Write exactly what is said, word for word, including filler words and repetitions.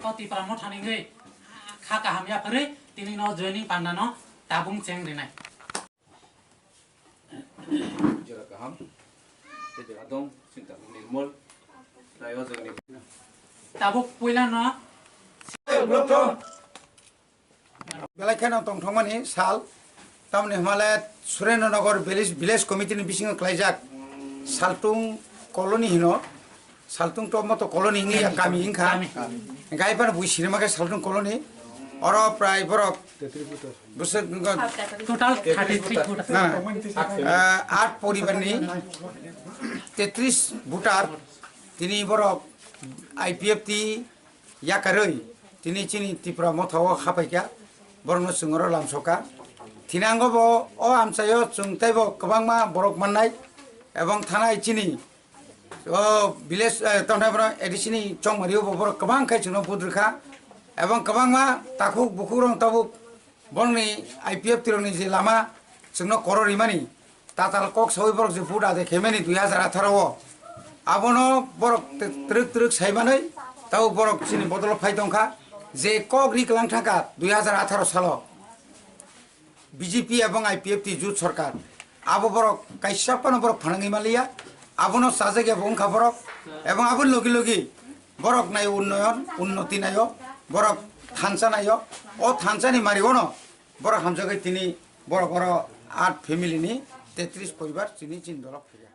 O Tipra Motha ni wngwi kha kaham yapharwi tini no joining panda no tabung cheng rinai. Jora kaham. Tei jora dong, sinta nirmol. Tei o jora ni. Tabuk puila no. Belai kheno tongthokmani sal, tamni hwnba le Surendra Nagar village, village committee ni bisingo khlaijak Saltung colony hino, Saltung Top Moto colony wngya kami wngkha. Kami. Hingke hai phano bui sinima khe Saltung colony, oro prai borok bwswk wngkha. Total thirty three voter. Ah, ah, at poribar ni tetris voter, tini borok I P F T yakarwi tini chini Tipra Motha o haphaikha, borokno chwng oro lamsokha. Thinango bo o amchaio chwng teibo kwbangma borok mannai, ebong thanai chini o village, eh, tongthai borok A D C ni chongmari o bo borok kwbang khai chwngno vote rwkha, ebong kwbangma takhuk bukhuk rok tabuk borokni I P F T rokni je lama chwngno koro rimani, tatal kok sawi borok je vote ade khaimani dui hajar atharo o, abono borok t-, twrwk twrwk saimanwi tabuk borok chini bodolo phai tongkha, je kok ri kwlang thangkha dui hajar atharo salo B J P ebong I P F T jut sorkar, abo borok kaisa phano borok phanangwi manliya, abono sajak ebo wngkha borok, ebong aboni logi logi borok nai unnoyon, unnoti naio, borok thansa naio, o thansani mario no borok hamjagwi tini borok oro at family ni tetris poribar chini chini dolok phaiya.